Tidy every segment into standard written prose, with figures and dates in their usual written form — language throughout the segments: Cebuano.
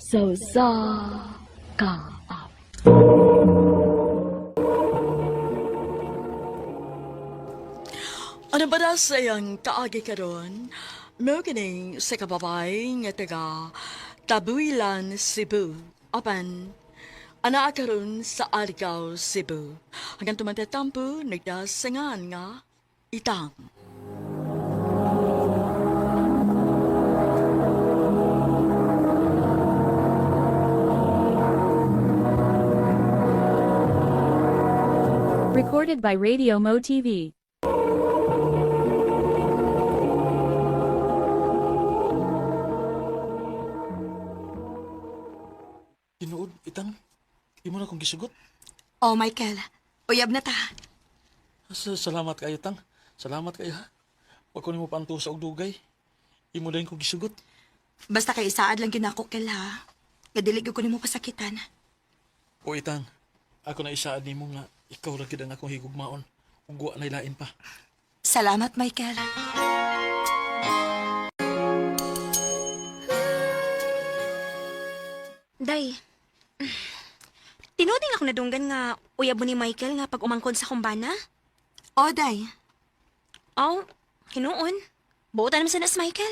Sa usa ka awit. Ano ba na sa iyang kaagi karon? Mao kining sa kababay nga taga Tabuilan, Cebu. Apan, anaa karon sa Argao, Cebu. Hanggang tumantatampo, nagdasangan nga itang. Recorded by Radio Mo TV. Tinuod, itang. Imo na kong gisugot. Oh, Michael. Uyab na ta. Salamat kayo, tang. Salamat kayo, ha. Wag ko nimo paantusa og dugay. Imo din kong gisugot. Basta kay isaad lang gyud nako, Kel, ha. Nga dili gyud ko nimo pasakitan. O itang, ako na isaad nimo nga ikaw ra gyud ang akong higugmaon. Ug wa nay lain pa. Salamat, Michael. Day, tinuding ako nadunggan nga uyab mo ni Michael nga pag umangkon sa kumbana. Oh, day. Aw, hinuon. Buotan naman sa nas Michael.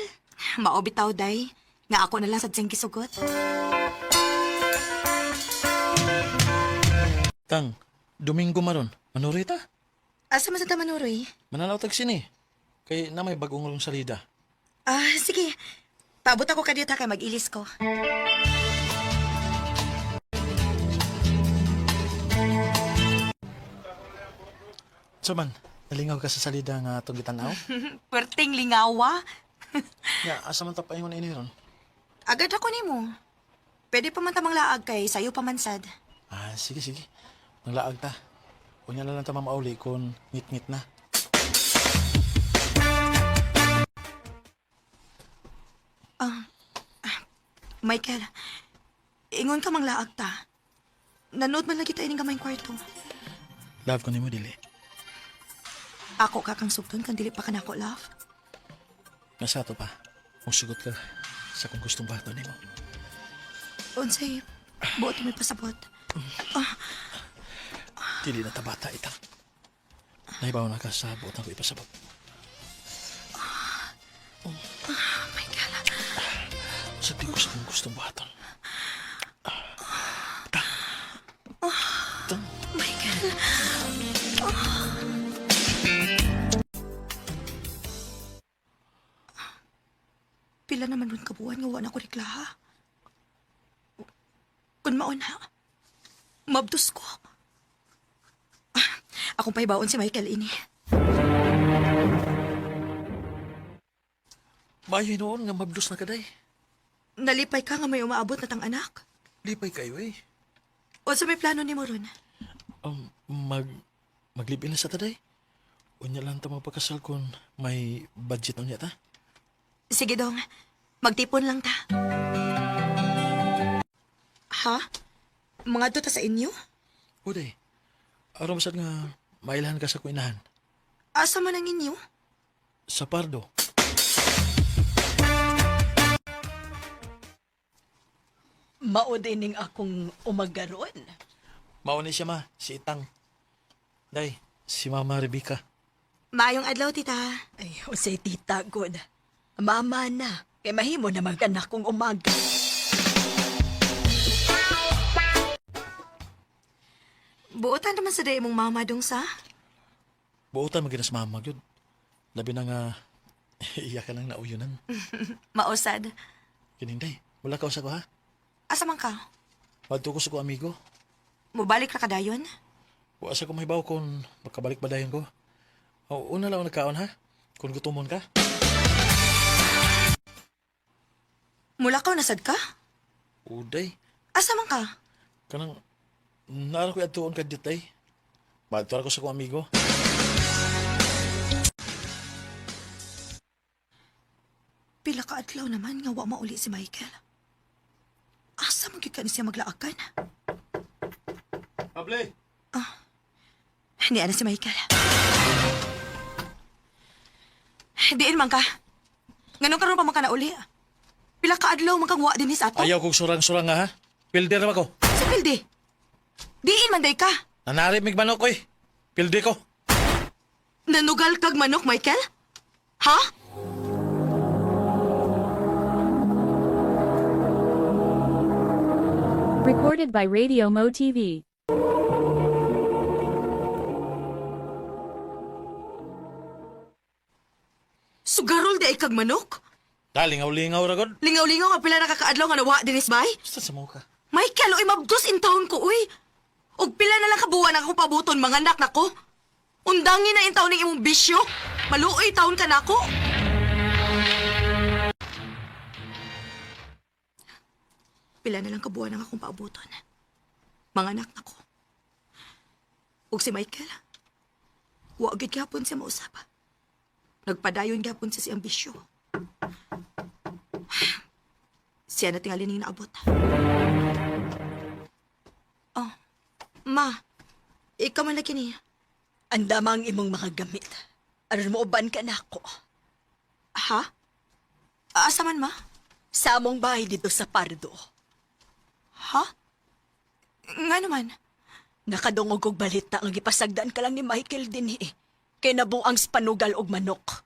Mao bitaw, day. Nga ako na lang sad siyang gisugot. Tang, Domingo maron. Manuroy ta. Asa man sa ta manuroy? Mananaw tag sini. Kay na may bagong rong salida. Ah, sige. Paabot ako kadiyot ha kay mag-ilis ko. So man, nalingaw ka sa salida nga atong gitanaw? Perting lingawa. Ya, asa man ta paingon ini ron? Agad ako nimo. Pwede pa man tamang laag kay sayo pa man sad. Ah, sige, sige. Manglaag ta. Unya na lang ta mamauli kung ngit-ngit na. Michael, ingon ka manglaag ta. Nanood man lagi ta ining gamay kwarto. Love ko nimo dili. Ako ka kang sugton kan dili pa ka nako, love. Nga sa ato pa, musugot ka sa kung gustong bato nimo. Unsay, buot may pasabot. Dili na tabata itang. Nahibaw na ka sa buot ko ipasabot. Michael, Sa di ko sa kung gustong buhaton. Tang. Tang. Michael. Pila naman ron kabuan nga wa na ko reklaha. Kun maon ha, mabdos ko. Ah, akong pahibaon si Michael ini. Maayo noon nga mabdos na kaday. Nalipay ka nga may umaabot na tang anak. Lipay kayo eh. O sa may plano ni mo ron? Um, mag maglibin na sa taday. Unya lang ta magpakasal kung may budget unya ta. Sige dong, magtipon lang ta. Ha? Mga ta sa inyo? Uday, aron sad nga mailhan ka sa kuinahan. Asa man ang inyo? Sa Pardo. Mao dining akong umagaron. Mao ni siya ma, si Itang. Day, si Mama Rebecca. Maayong adlaw, tita. Ay, usay tita god. Mama na, kay mahimo na mag-anak kong umaga. Buotan naman sa day mong mama dong sa. Buotan mo ginas mama gyud. Labi na nga iya ka lang nauyunan. Mausad. Kining day, wala ka usa ko ha. Asa man ka? Madto ko sa ko amigo. Mubalik ra ka dayon? Wa sa ko mahibaw kung makabalik ba dayon ko. O, una lang ako nagkaon ha. Kung gutomon ka. Mula ka nasad ka? Uday, Asa man ka? kanang naara ko adtuon ka ditay. Madto ra ko sa ko amigo. Pila ka adlaw naman nga wa mauli si Michael. Asa man gyud ka ni siya maglaakan? Pable. Hindi ana si Michael. Diin man ka. Nganong karon pa man ka na uli? Pila ka adlaw man kang wa dinhi sa ato? Ayaw kong surang-surang nga ha. Pilde ra ba ko? Sa pildi. Diin man day ka. Nanarip mig manok oy. Pilde ko. Nanugal kag manok, Michael? Ha? Recorded by Radio Mo TV. Sugarol di ay kag manok? Dalingaw-lingaw ra god. Lingaw-lingaw nga pila nakakaadlaw nga nawa dinis bay? Basta sa mo ka. Michael, uy, mabdos in taon ko, uy. Og pila na lang kabuwan ang akong pabuton, mga anak nako. Undangin na in taon ng imong bisyo. Maluoy taon ka nako. Pila na lang kabuwan ang akong paabuton. Mga anak nako. Og si Michael, wa gid gyapon siya mausap. Nagpadayon gyapon siya siyang bisyo. Siya na tingali ning naabot. Oh, ma, ikaw man lagi niya. Andama ang imong mga gamit. Aron mo uban ka nako. Ha? Asa man, ma? Sa among bahay dito sa Pardo. Ha? Nga naman. Nakadungog og balita nga gipasagdan ka lang ni Michael dinhi. Kay nabuang spanugal og manok.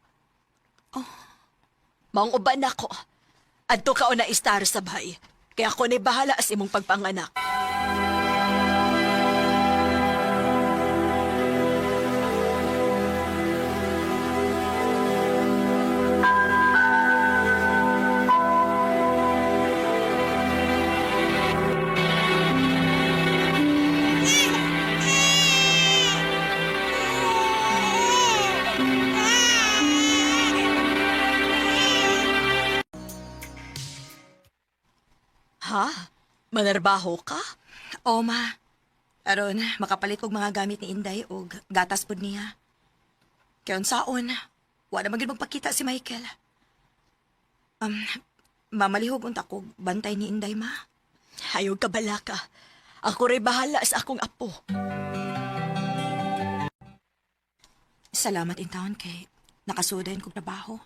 Oh. Maong uban nako. Adto ka na istar sa bahay. Kaya ako ni bahala sa imong pagpanganak. Ha? Manarbaho ka? Oo, ma. Aron, makapalit kog mga gamit ni Inday og gatas pod niya. Kaya unsaon, wala man gyud magpakita si Michael. Um, mamalihog unta kog bantay ni Inday, ma. Ayaw ka balaka. Ako rin bahala sa akong apo. Salamat in taon kay nakasudayon kog trabaho.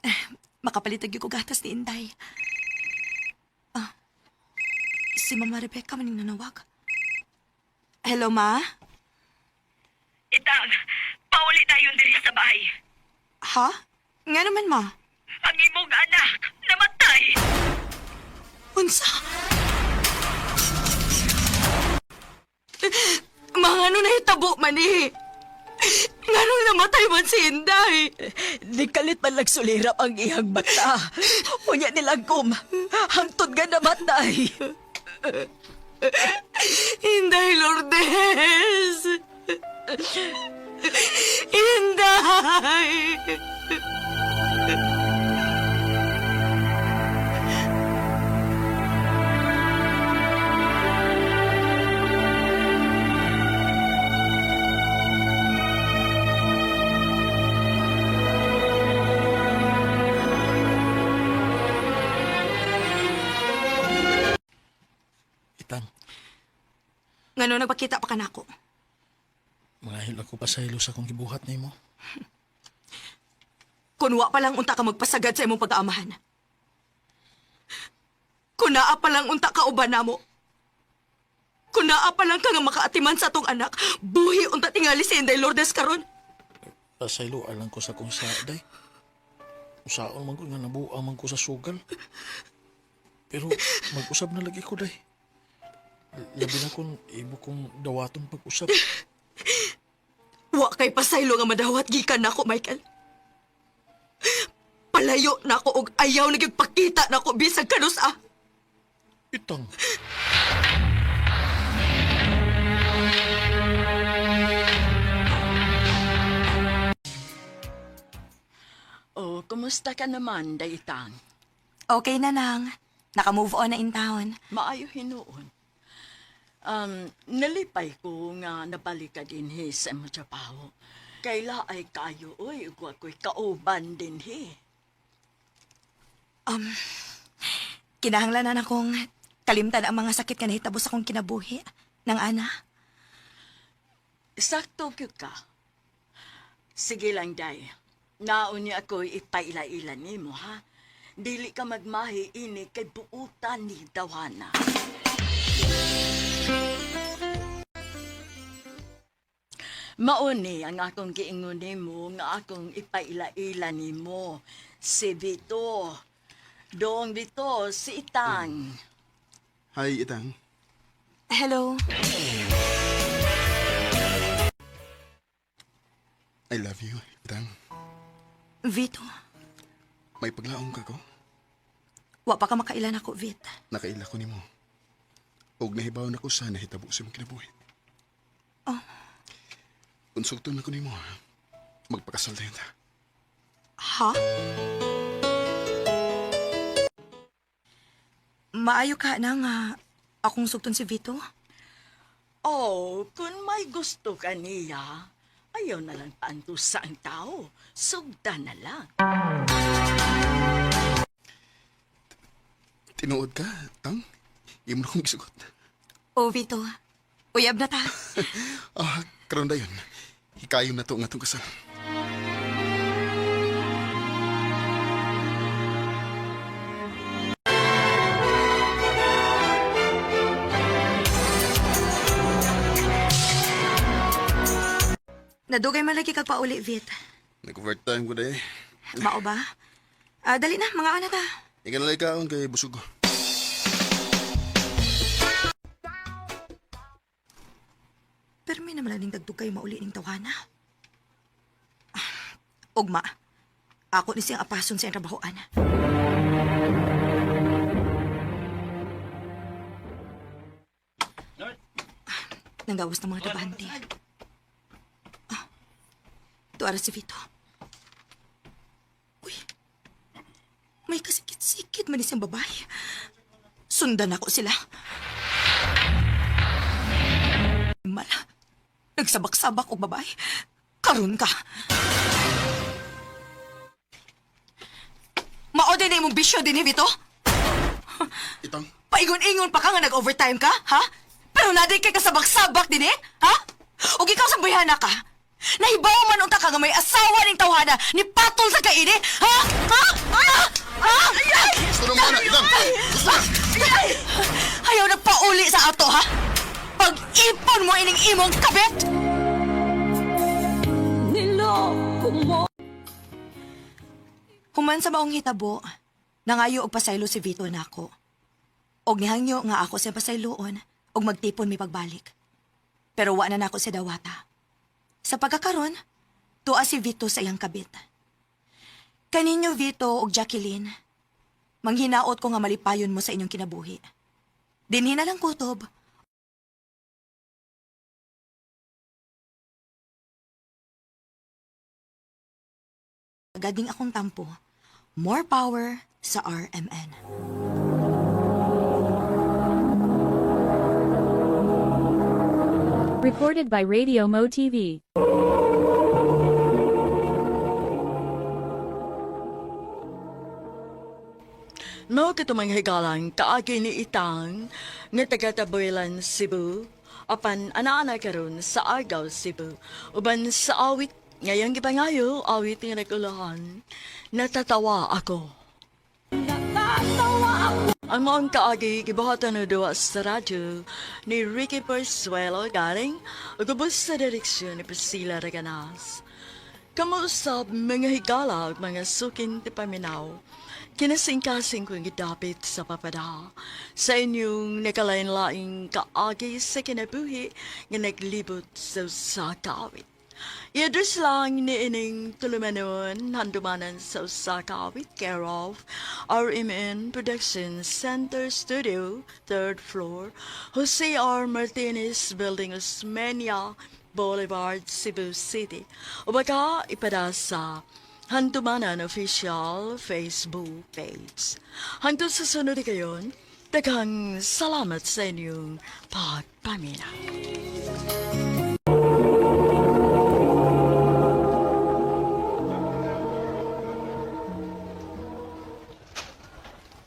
Eh, makapalit gyud kog gatas ni Inday. Ah, si Mama Rebecca maning nanawag. Hello, ma? Itang, pauli tayo diri sa bahay. Ha? Nga naman, ma. Ang imong anak, namatay. Unsa? Mga ano na hitabo man eh. Nga nung namatay man si Inday. Di kalit man nagsulirap ang iyang mata. Unya nilagom, hangtod nga namatay. Inday Lourdes! Inday! Itang, Ngano nagpakita pa ka nako? mga hil ako pasaylo sa akong gibuhat nimo. Kunwa pa lang unta ka magpasagad sa imong pag-aamahan. Kunaa pa lang unta ka uban namo. Kunaa pa lang ka nga makaatiman sa atong anak, buhi unta tingali si Inday Lourdes karon. Pasaylo alang ko sa akong sa day. Usaon man ko nga nabuang man ko sa sugal. Pero mag-usab na lagi ko day. Labi na kung ibo kong dawaton pag-usab. Wa kay pasaylo nga madawat gikan nako, Michael. Palayo nako og ayaw na gyud pakita nako bisag kanus-a. Itang, Oh, kumusta ka naman, Daytan? Okay na nang. Naka-move on na in town. Maayo hinuon. Nalipay ko nga nabalik ka dinhi sa imong trabaho. Kaila ay kayo, oy, ug ako'y kauban dinhi. Kinahanglan na akong kalimtan ang mga sakit nga nahitabo sa akong kinabuhi ng ana. Sakto gyud ka. Sige lang, day. Naon niya ako'y ipaila-ila nimo, ha? Dili ka magmahi ini kay buutan ni tawhana. Mauni ang akong giingon nimo nga akong ipaila-ila nimo si Vito. Doong Vito, si Itang. Hi, Itang. Hello. I love you, Itang. Vito, May paglaong ka ko. wa pa ka makailan ako, Vit. Nakaila ko nimo. Og nahibaw na ko sa nahitabo sa imong kinabuhi. Oh. Unsugton na ko nimo. Ha? Magpakasal tayo ta. Ha? Maayo ka na nga akong sugton si Vito? Oh, kung may gusto ka niya, ayaw na lang paantusa ang tao. Sugda na lang. Tinuod ka, Tang? Imo na kong gisugot. Oh, Vito. Uyab na ta. Ah, karon dayon. Hikayon na to nga tong kasal. Nadugay man lagi kag pauli, Vit. Nag-overtime ko day. Mao ba? Ah, dali na, mga ana ta. Ikaw na lang kaon kay busog ko. Pero may naman ning dagdugay mauli ning tawana. Ah, Ugma. Ako ni siyang apason sa iyang trabahoan. Ah, Nanggawas ng mga trabahante. Ah, tuara si Vito. Uy, may kasikit-sikit man siyang babae. Sundan ako sila. Mala. Nagsabak-sabak og babae. Karon ka. Mao din na imong bisyo din, Vito. Itang, Paingon-ingon pa ka nga nag-overtime ka, ha? Pero naday kay kasabak-sabak din eh, ha? Og ikaw sa buyhana ka. Nahibaw man unta ka nga may asawa ning tawhana ni patol sa kaini, ha? Ha? Ha? Ha? gusto na mo na, Itang! Gusto na! Ay! Ayaw nagpauli sa ato, ha? Pag-ipon mo ining imong kabit! Human sa maong hitabo, nangayo og pasaylo si Vito nako. Og nihangyo nga ako sa pasayloon og magtipon mi pagbalik. Pero wa na nako si dawata. Sa pagkakaron, tuwa si Vito sa iyang kabit. Kaninyo Vito og Jacqueline, manghinaot ko nga malipayon mo sa inyong kinabuhi. Dinhi na lang kutob. Gading akong tampo. More power sa RMN. Recorded by Radio Mo TV. Mao katumang higalang kaagi ni Itang nga taga Tabuelan, Cebu, apan ana-ana karon sa Argao, Cebu. Uban sa awit ngayong gipangayo, awit nga nagulahan, natatawa ako. Ang maong kaagi gibuhatan na duwa sa radyo ni Ricky Persuelo galing ug ubos sa direksyon ni Priscilla Reganas. Kamuusap mga higala ug mga sukin ti paminaw. Kinasingkasing kong gidapit sa papada sa inyong nakalain-laing kaagi sa kinabuhi nga naglibot sa usa ka awit. I-address lang ni ining tulumanon handumanan sa usa ka awit care of RMN Production Center Studio, third floor, Jose R. Martinez Building, Osmeña Boulevard, Cebu City. O baka ipada sa Handumanan Official Facebook page. Hangtod sa sunod kayon, daghang salamat sa inyong pagpamina.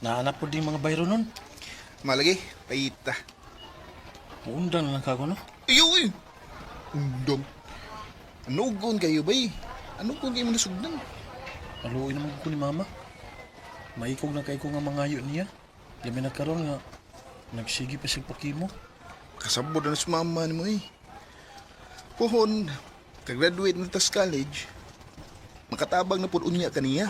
Naanap po din mga bayro nun. Malagi, paita. Muundang na lang kako, no? Iyo, uy! Undang. Ano gon kayo, bay? Ano gon kayo mo nasugdan? Maluoy naman ko ni mama. Maikog na kay ko nga mangayo niya. Labi na karon nga nagsige pa siya pakimo. Kasabot na sa mama nimo eh. Pohon, kagraduate na tas college. Makatabang na pud unya kaniya.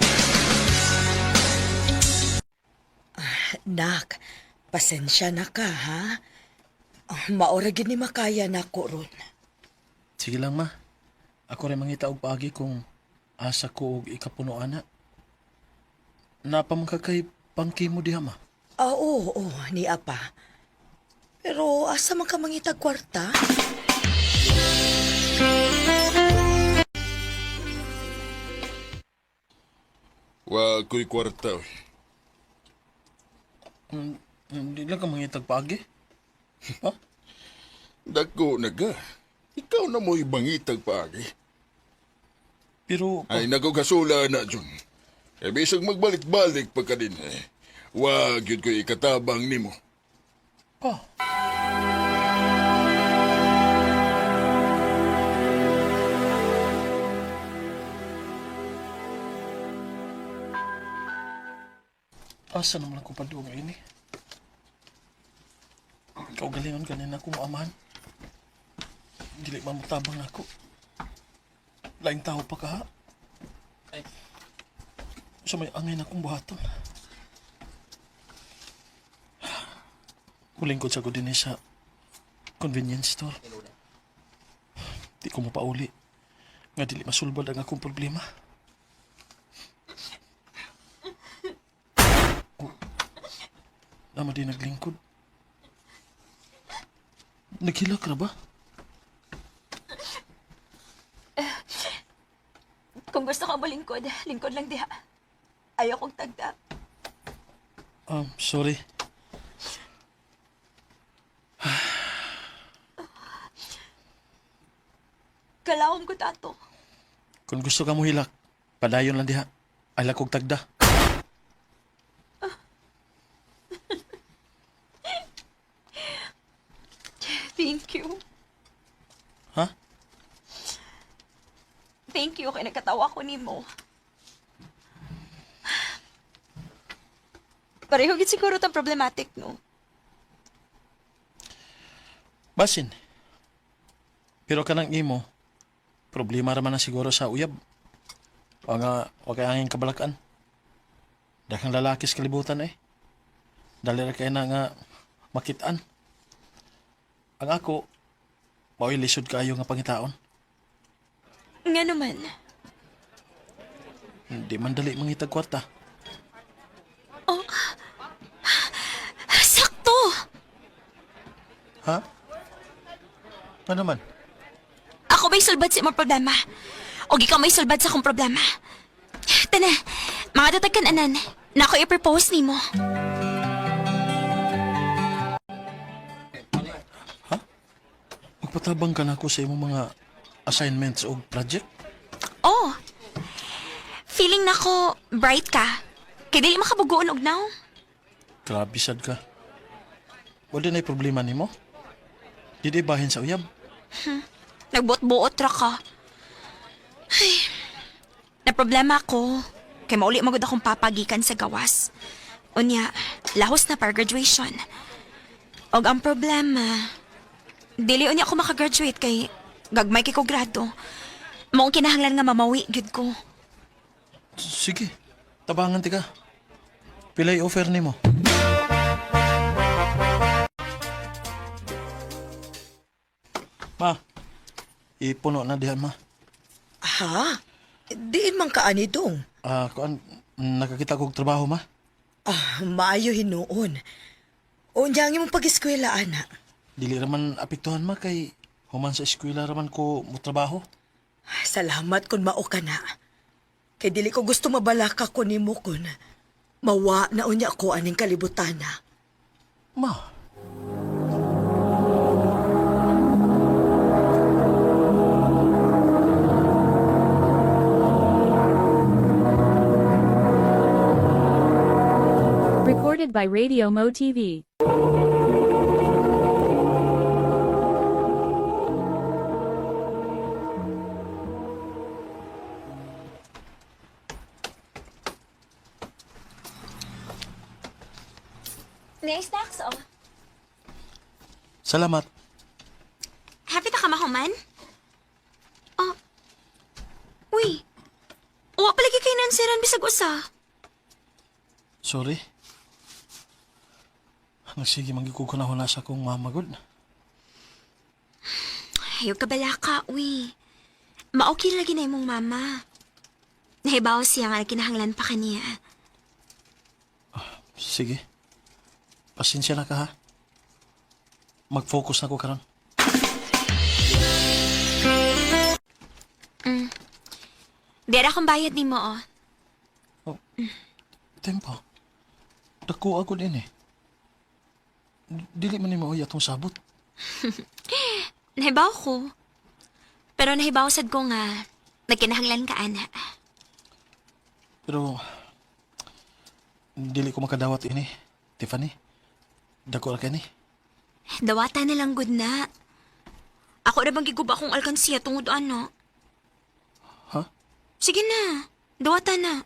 Nak, pasensya na ka, ha? Maora gid ni makaya nako ron. Sige lang ma. Ako rin mangita og paagi kung asa ko og ikapuno ana. Napamangka kay pangkimo diha ma. Ah, oo, oo, ni apa. Pero asa man ka mangitag kwarta? Wa ko'y kwarta. Oy. Hindi lang ka mangitag paagi. Ha? Dako na ka. Ikaw na mo'y bangitag paagi. Pero Ay, nako kasula na, Jun. E bisag magbalik-balik pa ka din eh. Wag yun ko'y ikatabang nimo. pa. Asa naman ako padung ini? Ikaw galingon kanina akong amahan. Dili man motabang nako. Laing tao pa ka. Ay. Sa may angay na akong buhaton. Hulingkod sa ko din eh sa convenience store. Di ko mapauli. Nga dili masulbad ang akong problema. Oh, Nama di naglingkod. Naghilak ra ba? Kung gusto ka mo lingkod, lingkod lang diha. Ayaw kong tagda. Sorry. Kalawom ko tato. Kung gusto ka mo hilak, padayon lang diha. Alak kog tagda. Thank you. Ha? Thank you kay nagkatawa ko nimo. Pareho gid siguro tang problematic, no? Basin. Pero kanang imo, problema raman na siguro sa uyab. O nga, wa kay angin kabalakan. Daghang lalaki sa kalibutan eh. Dali ra kay na nga makitaan. Ang ako, mao'y lisod kaayo nga pangitaon. Nga naman. Hindi man dali mangitag kwarta. Sakto! Ha? Ano naman? Ako may sulbad sa imong problema. O ikaw may sulbad sa akong problema. Tana, mga datag anan. Na ako i-propose nimo. Magpatabang ka na ako sa imong mga assignments o project? Oh. Feeling na ko bright ka. Kay dili makabugoon og now. Grabe sad ka. Wala na'y problema nimo? Di di bahin sa uyab? Nagbuot-buot ra ka. Ay, na problema ako. Kay mauli magud akong papagikan sa gawas. Unya, lahos na para graduation. Og ang problema, dili unya ako makagraduate kay gagmay kay ko grado. Maong kinahanglan nga mamawi gyud ko. Sige, tabangan tika. Pilay offer nimo. Ma, ipuno na diha ma. Ha? Diin man ka ani dong. Ah, kuan nakakita kog trabaho ma. Ah, maayo hinuon. Unya ang imong pag-eskwela, ana. Dili raman apektuhan ma kay human sa eskwela raman ko mo trabaho. Salamat kung mao ka na. Kay dili ko gusto mabalaka ko nimo kun mawa na unya ko aning kalibutan na. Ma, Recorded by Radio Mo TV. May snacks, oh. Salamat. Happy ta ka mahuman? Oh. Uy. Uwa palagi kay nansiran bisag usa. Sorry. Nagsige manggikog ko na huna sa akong mama gud. Ayaw ka bala ka, uy. Maokay lagi na imong mama. Nahibaw siya nga kinahanglan pa kaniya. Sige. Pasensya na ka ha. Mag-focus na ko karon. Dera akong bayad nimo, oh. Oh. Tempo. Dako ako din eh. Dili man ni maoy atong sabot. Nahibaw ko. Pero nahibaw sad ko nga nagkinahanglan ka, ana. Pero dili ko makadawat ini. Tiffany. Dako ra kay ni. Dawata na lang gud na. Ako ra bang giguba akong alkansiya tungod ano? Ha? Sige na. Dawata na.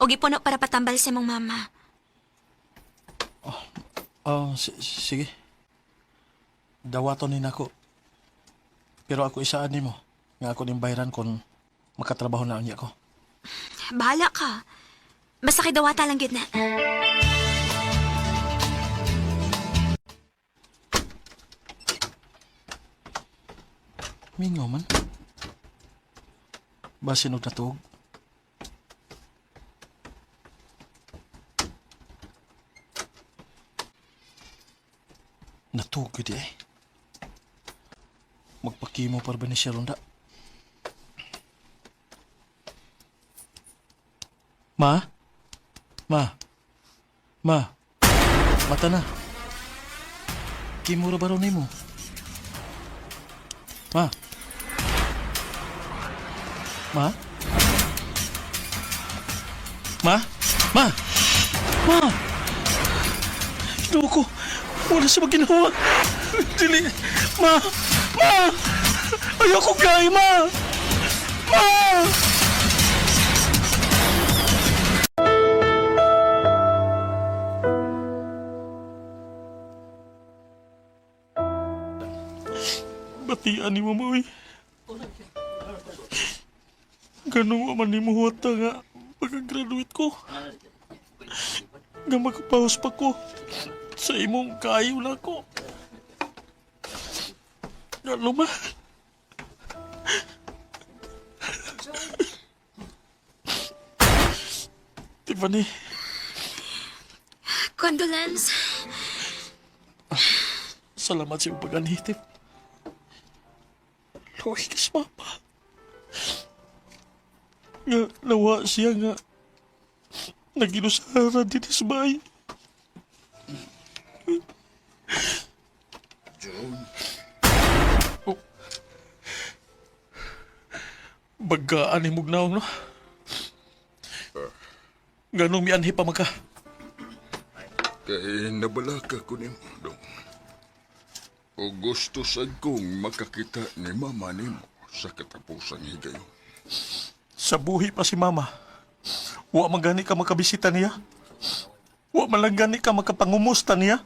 O gipuno para patambal sa imong mama. Oh, sige. Dawaton ni nako. Pero ako isaan nimo nga ako ning bayran kon makatrabaho na unya ko. Bahala ka. Basta kay dawata lang gid na. Mingaw man. Basin og natuog. Natuog gyud eh. Magpakimo para ba ni siya ronda? Ma? Ma? Ma? Mata na. Kimo ra ba raw nimo? Ma? Ma? Ma? Ma? Ma? Ginoo ko. Wala sa maginawa. Dili. Ma! Ma! Ayoko biyahe, ma! Ma! Batian ni mama, uy. Ganun man ni mo nga pagka-graduate ko. Nga makapaus pa ko sa imong kaayo na ko. Ano ma? Tiffany, Condolence. salamat sa iyong pag-anhitip. Luwi ka sa mama. Nga, nawa siya nga. Naginusara din sa bahay. John, Oh. Bagkaan ni Mugnaw, no? Ganong mianhi pa maka. kay nabalaka ko nimo dong. O gusto sad kong makakita ni mama nimo sa katapusang higayon. Sa buhi pa si mama. Wa man gani ka makabisita niya. Wa man lang gani ka makapangumusta niya.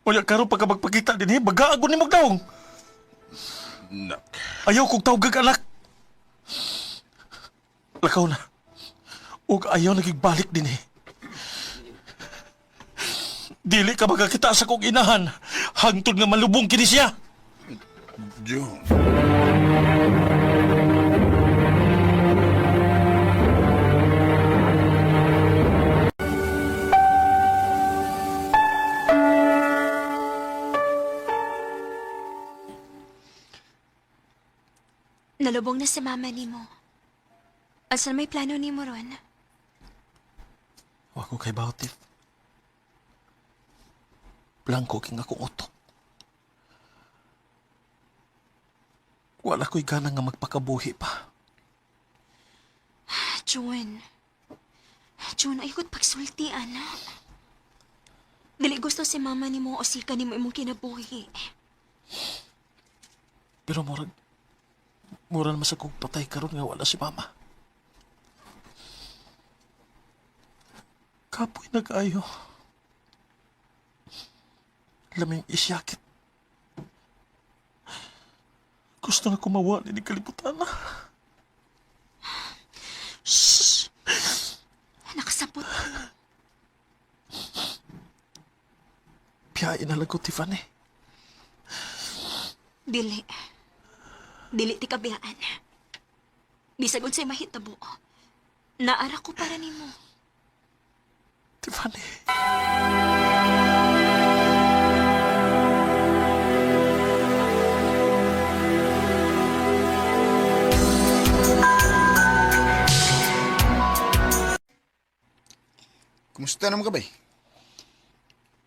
Unya karon pagka magpakita din eh, baga ni Mugnaw. Nak, Ayaw kong tawgag anak. Lakaw na. Ug ayaw nagigbalik din eh. Dili ka magkakita sa kong inahan. Hangtod nga malubong kini siya. John. Nalubong na si mama nimo. Asa may plano nimo ron? Wa ko kay Bautif. Blanco king akong utok. Wala ko'y gana nga magpakabuhi pa. June. June, ayokot pagsulti, anak. Dili gusto si mama nimo o sika nimo imong kinabuhi. Pero murag, mura naman sa kong patay karon nga wala si mama. Kapoy na kaayo. Laming isyakit. Gusto na kumawa ni kalibutan na. Shh! Nakasapot. Piyain na lang ko, Tiffany. Dili. Dili ti kabiyaan. Bisag unsay mahitabo. Naara ko para nimo. Tiffany. Kumusta naman ka, bay?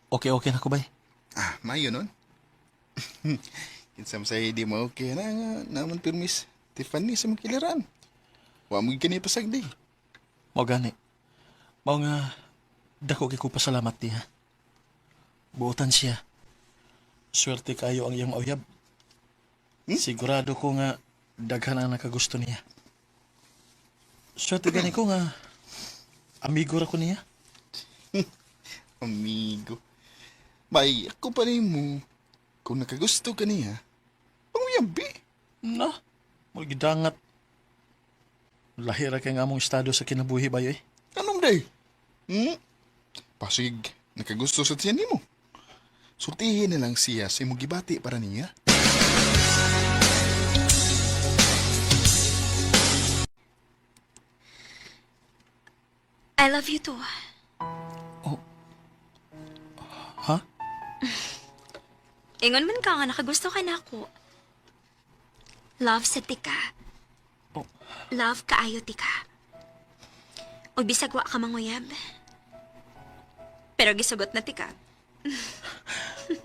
Okay, okay na ko, bay. Ah, mayo nun. Kinsa man say di mo okay na nga naman pirmis. Tiffany sa mga kiliran. Wa mo gani pasagdi. Mao gani. Mao nga dako kay ko pasalamat niya. Buotan siya. Swerte kayo ang iyang mauyab. Sigurado ko nga daghan ang nakagusto niya. Swerte gani ko nga amigo ra ko niya. Amigo. Bay, ako pa rin mo. Kung nakagusto ka niya, panguyabi. Na, magidangat. Lahira kay nga among estado sa kinabuhi bayo eh. Anong day? Hmm? Pasig, nakagusto sa tiyan nimo. Sultihin na lang siya sa imong gibati para niya. I love you too. Ha? Ingon man ka nga nakagusto ka na ako. Love sa tika. Oh. Love kaayo tika. Og bisag wa ka manguyab. Pero gisugot na tika.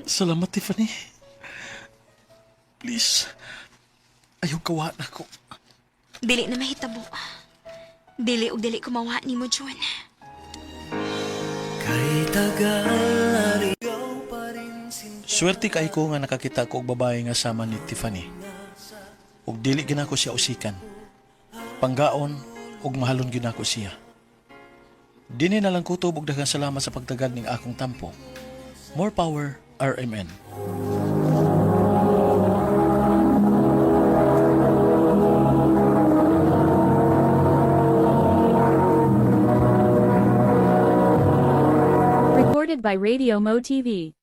Salamat, Tiffany. Please, ayaw kawa na ko. Dili na mahitabo. Dili og dili kumawa nimo, Jun. Swerte kay ko nga nakakita ko og babae nga sama ni Tiffany. Ug dili ginako siya usikan. Panggaon ug mahalon ginako siya. Dini na lang kutob og daghang salamat sa pagtagad ning akong tampo. More power, RMN. Recorded by Radio Mo TV.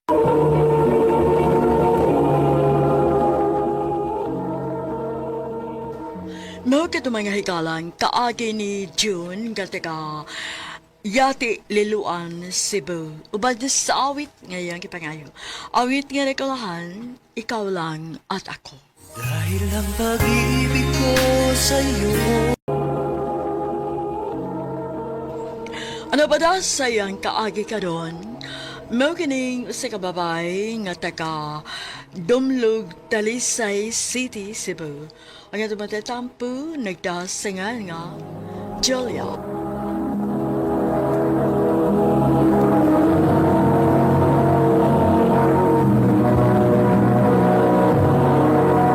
Mao kato mga higalan, kaagi ni June nga taga Yati Liluan, Cebu. Uban sa awit ngayang kipangayo. Awit nga nakalahan, ikaw lang at ako. Dahil ang pag-ibig ko sa'yo. Ano ba da sayang kaagi karon? Mao kining usa ka babay nga taga Dumlog, Talisay City, Cebu. Ang atong matatampo nagdasingan nga Julia.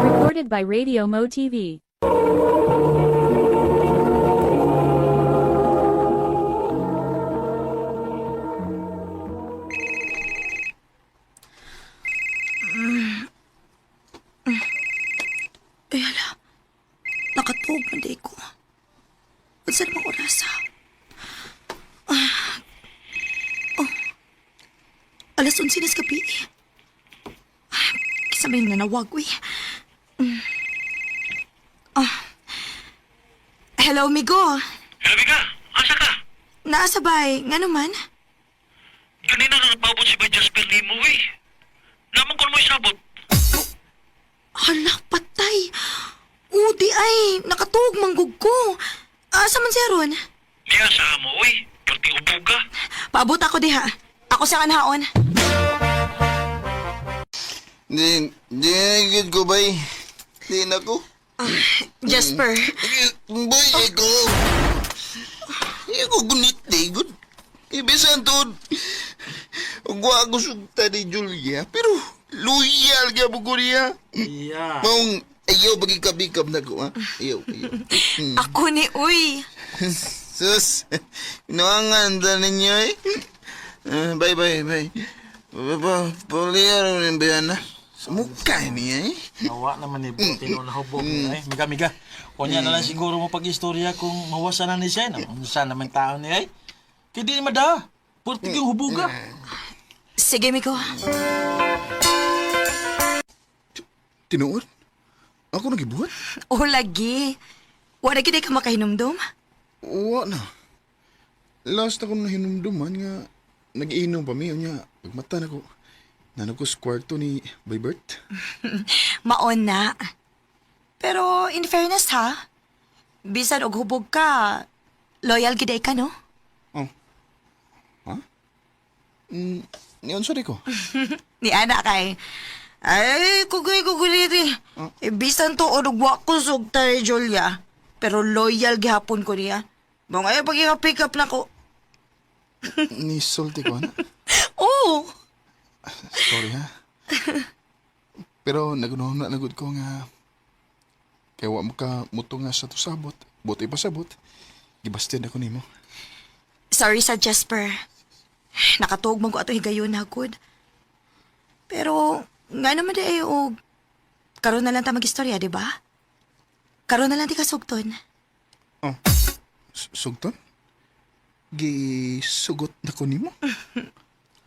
Recorded by Radio Mo TV. Ay, hala. Nakatuog man day ko. Unsa namang oras ha? Ah. Oh. Alas 11 na sa gabi. Ah, Kisa may nanawag, uy. Mm. Ah. Hello, amigo. Hello, Mika. Asa ka? Naasa bay? Nga naman? Ganina na nagpaabot si Bay Jasper Limo, eh. Namang ko mo isabot. Hala, patay. Udi ay, nakatuog manggug ko. Asa man siya ron? Niya sa amo, uy. Perting ubo ka. Paabot ako diha. Ako sa kanhaon. Di, di gid ko, bay. Di na ko. Jasper. Bay, ikaw. Ikaw gunit, di gud. Ibisan to. Ugwa ako sugta ni Julia, pero loyal ka mo ko niya. Yeah. Maong ayaw bagikabikab na ko, ha? Ayaw, ayaw. Ako ni Uy. Sus, inuangan ta ninyo eh. Ah, bye, bye, bye. Paliyan rin ba yan na? Sa mukha niya eh. Nawa naman ni Buti no nahubog niya eh. Miga, miga. Kunya na lang siguro mo pag-istorya kung mawasa na ni siya. No? Unsa naman tao niya eh. Kaya di naman da. Purtig yung hubuga. Sige, Miko. Tinuod? Ako nagibuhat? O lagi. Wala gid ka makahinumdum. Wa na. Last ako nahinumduman nga nag-iinom pa mi unya pagmata nako. Nanag ko sa kwarto ni Baybert. Maon na. Pero in fairness ha, bisan og hubog ka, loyal gid ay ka no? Oh. Ha? Mm, niyon sorry ko. Ni ana kay ay, kugoy kugulit eh. Eh, bisan to og wa ko sugta ni Julia. Pero loyal gihapon ko niya. Mong ay pag pick up na ko. Ni sulti ko ana. Oo. Sorry ha. Pero nagunohon na nagud ko nga kay wa mo ka muto nga sa tusabot. Buti pa sabot. Gibasted ako nimo. Sorry sa Jasper. Nakatuog man ko ato higayon na gud. Pero nga naman di ay og karon na lang ta magistorya, di ba? Karon na lang ti kasugton. Oh. Sugton? Gisugot na ko nimo?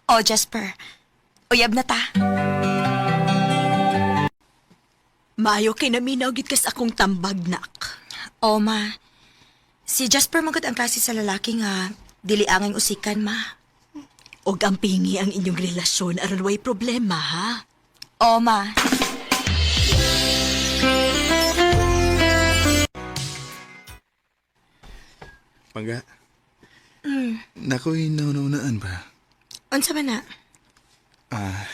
Oh, Jasper. Uyab na ta. Maayo kay naminaw gid kas akong tambag nak. Oh, ma. Si Jasper magod ang klase sa lalaki nga dili angay usikan, ma. Og ang pingi ang inyong relasyon aron way problema ha. Oh, ma. Pangga. Nakoy naunaan ba? Unsa man na? Ah,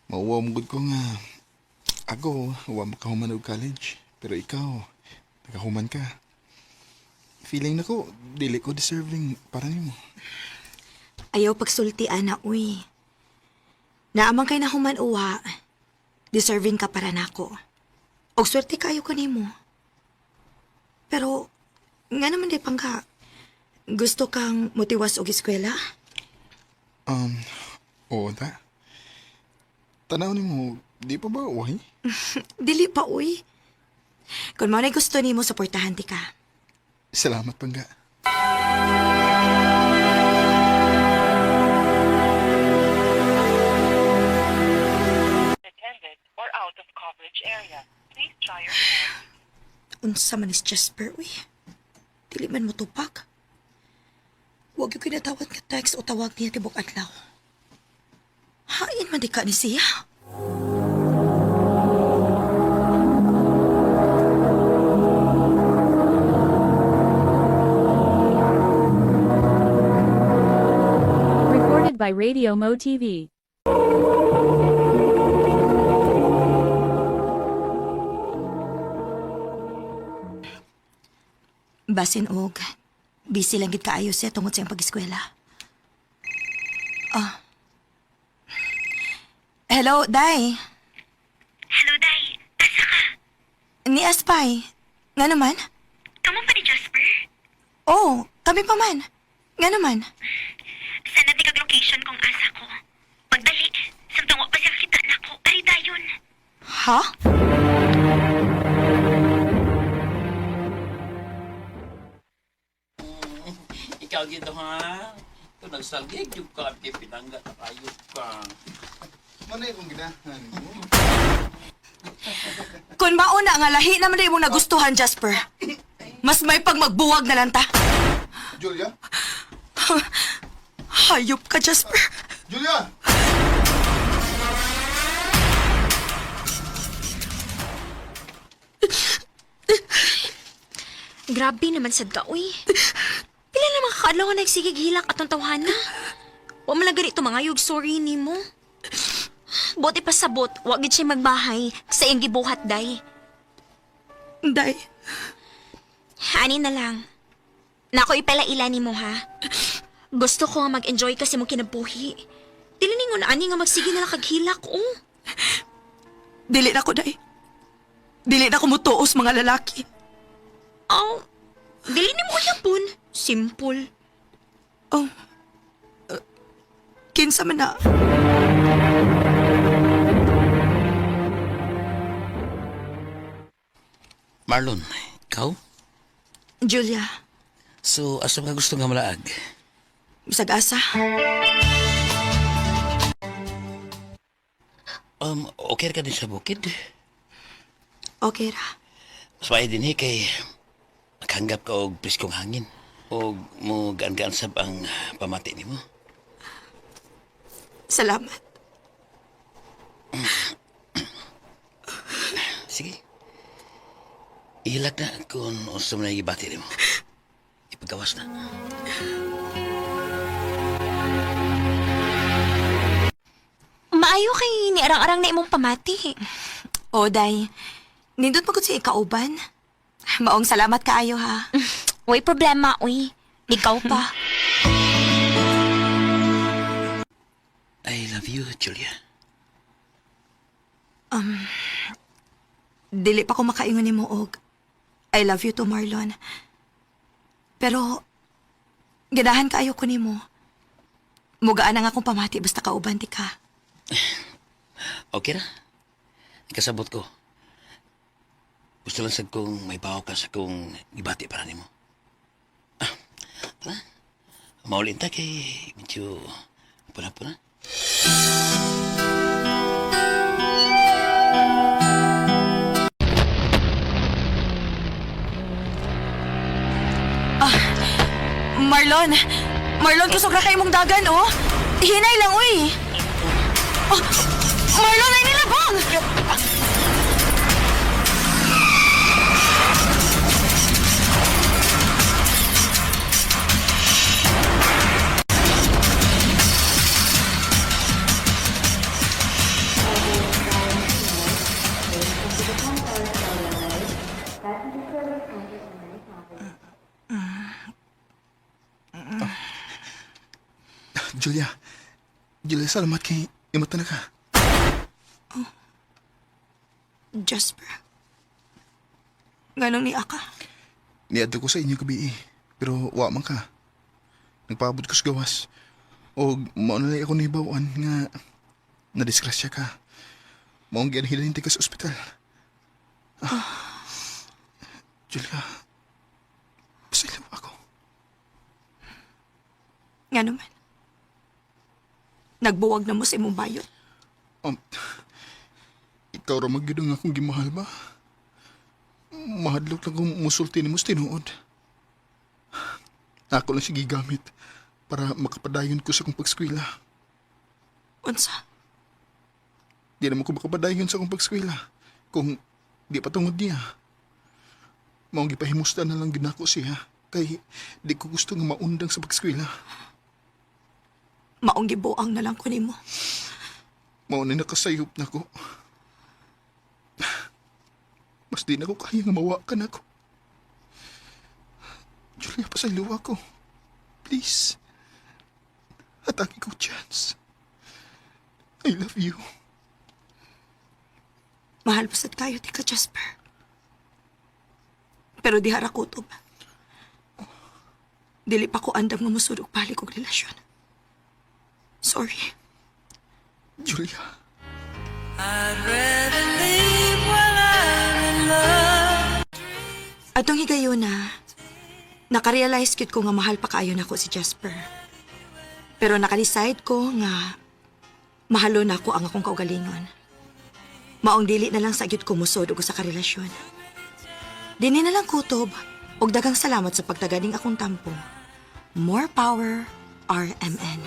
mauwaw mo gud ko nga. Ako, wa makahuman og college. Pero ikaw, nakahuman ka. Feeling nako, dili ko deserving para nimo. Ayaw pagsulti, ana, uy. Naamang kay nahuman uwa. Deserving ka para nako. Og swerte kayo ko nimo. Pero, nga naman di pangka, gusto kang motiwas og eskwela? Um, oo ta. Tanaw nimo, di pa ba uwi? Dili pa, uy. Kung mo na gusto nimo, suportahan ti ka. Salamat, Pangga. Unsa man is Jasper, uy. Dili man mo tupak. Huwag yung kinatawad nga text o tawag niya tibok adlaw. Hain man di ka ni siya. Recorded by Radio Mo TV. Basin og, busy lang gid kaayo siya tungod sa iyang pag-eskwela. Ah. Hello, Day. Hello, Day. Asa ka? Ni Aspay. Nga naman? Kamo pa ni Jasper? Oh, kami pa man. Nga naman. Sana di kag location kung asa ko. Pagdali, samtang wa pa siya kita nako. Ari dayon. Ha? Ikaw gito ha? Ito nagsalgig yung ka kay pinangga na kayo ka. Manay kong ginahan mo. Kung mauna nga lahi naman na imong nagustuhan, Jasper. Mas may pagmagbuwag na lang ta. Julia? Hayop ka, Jasper. Julia! Grabe naman sad ka, uy. Pila na mga kaadlaw nga nagsigig hilak atong tawhana. Wa man lang ganito mga yug sorry nimo. Bote pa sabot, wa gid siya magbahay sa iyang gibuhat day. Day, Ani na lang. Nako ipalaila nimo ha. Gusto ko nga mag-enjoy kasi mong kinabuhi. Dili ningon ani nga magsige na lang kag hilak, oh. dili na ko, Day. Dili na ko mutuos mga lalaki. Oh, dili nimo uyabon. Simple. Oh. Kinsa man na. Marlon, ikaw? Julia, So, asa ka gusto nga malaag? bisag asa. Okay ka din sa bukid? Okay ra. Mas maayo din eh, kay makahanggap ka og preskong hangin. O mo gaan-gaan sab ang pamati nimo. Salamat. Sige. Ihilak na kung unsa man ang gibati nimo. Ipagawas na. Maayo kay niarang-arang na imong pamati. O, day. Nindot mo si ikauban. Maong salamat kaayo ha. Uy, problema, uy. Ikaw pa. I love you, Julia. Dili pa ko makaingon nimo og I love you to Marlon. Pero ganahan kaayo ko nimo. Mugaan ang akong pamati basta kauban ti ka. Okay ra? Kasabot ko. Gusto lang sad kong may bawo ka sa kong gibati para nimo. Ah, tara. Maulin ta kay medyo puna-puna. Marlon! Marlon, kusog na kay mong dagan, oh! Hinay lang, uy! Oh, Marlon, ay nilabang! Julia. Julia, salamat kay imata na ka. Jasper. Ganong ni Aka. Niadto ko sa inyo gabi eh. Pero wa man ka. Nagpaabot ko sa gawas. O mao na lang ako nibawan nga nadisgrasya ka. Maong gianhilan ka sa ospital. Ah. Julia, pasailaw ako. Nga naman. Nagbuwag na mo sa imong bayot. Ikaw ra magyud ang akong gimahal ba? Mahadlok lang kung musulti nimo sa tinuod. Ako lang siya gigamit para makapadayon ko sa akong pagskwela. Unsa? Di naman ko makapadayon sa akong pagskwela kung di pa tungod niya. Maong gipahimusta na lang ginako siya kay di ko gusto nga maundang sa pagskwela. Maong gibuang na lang ko nimo. Mao na nakasayop na ko. Mas di na ko kaya nga mawa ka na ko. Julia, pasaylo ako. Please. Hatagi ko chance. I love you. Mahal pa sad kayo ti ka, Jasper. Pero di hara kutob. Dili pa ko andam nga musud og balik og relasyon. Sorry. Julia. Atong higayuna, nakarealize gyud ko nga mahal pa kaayo nako si Jasper. Pero nakadecide ko nga mahalo nako ang akong kaugalingon. Maong dili na lang sa gyud ko musod og usa ka relasyon. Dini na lang kutob og daghang salamat sa pagtaganing akong tampo. More power, RMN.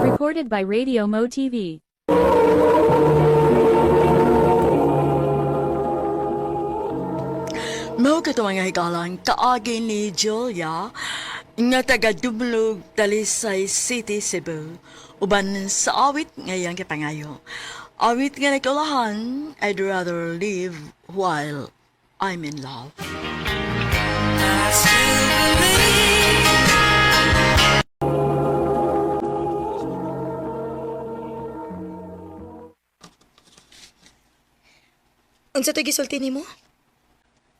Recorded by Radio Mo TV. Mao kato mga higalan, kaagi ni Julia nga taga Dumlog, Talisay City, Cebu. Uban sa awit ngayang kipangayo. Awit nga nagkulahan, I'd rather live while I'm in love. Unsa to'y gisulti nimo?